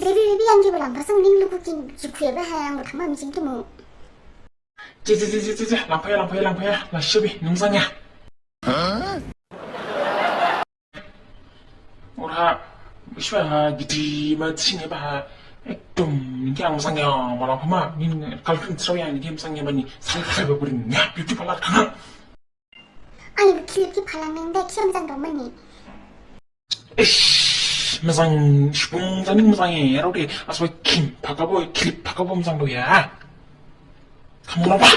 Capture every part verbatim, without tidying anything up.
Rebi, rebi, ang jibo langphasang ning lugu king jukhuya ba ha, ang bo thangma mijing tumu. Je, je, je, je, je, je, langphaya, langphaya, langphaya, lasibi, nung jangya. Ora, iswa ha, gidi, ma, sini ba ha, ekdom, ningkhe ang jangya, ma langphama, ning kalkun srao ya, ningkhe jangya bani, sal, sal, ba, burin, ya, beauty parlor thangna. Ani clip khe phalang nang da, khe mojang dong mani. Ish, mojang, subung jani mojang e, rao de, asba khim, phakabo, clip, phakabo mojang do ya. Khamura ba.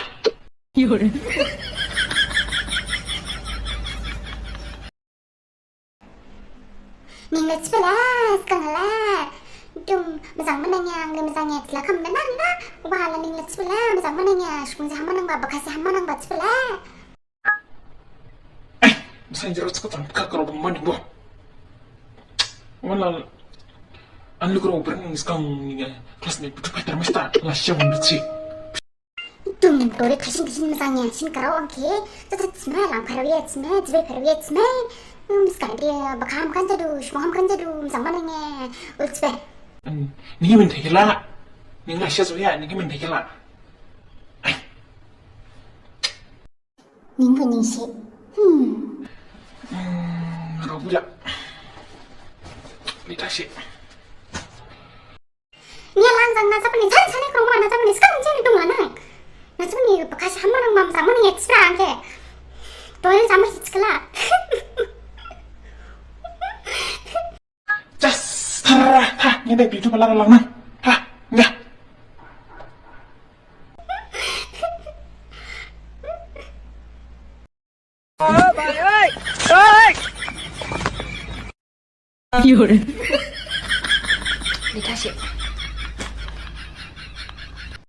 Ning le thibala, sgang la. Dum, mojang manang ya, ang le mojang ya, thila kham na nang la. Wa la ning le thibala, mojang manang ya, subung ja ham manang ba, bakhasi ham manang ba thibala. Ai, masa injero cakap tang kakak rau bang mani bo. Wala, an lugu rau bereng sgang ni classmate butuh pacar mesta, la siapa butuh. Tum, tore kasing kasing masangnya, sin karau angke, tata cima, lang karawi cima, jibai karawi cima. Miska dia bakam kan jadu, semua kan jadu, sama nanya, ulcbe. Ni min thekela, ni la siapa ya, ni min thekela. Ai. Ning pun ningsi. Hmm. Hmm, rau bula. Lita si. Ni lang jang na japani, jang sani krong ma na japani, skang jang dong la nang. Na japani, bakhasi ham manang mam jang mani extra angke. Toil jama hitskala. Jas, thar, tha, ni dai bitu bala lang nang. Tha, nya. Yore. Ni tha si.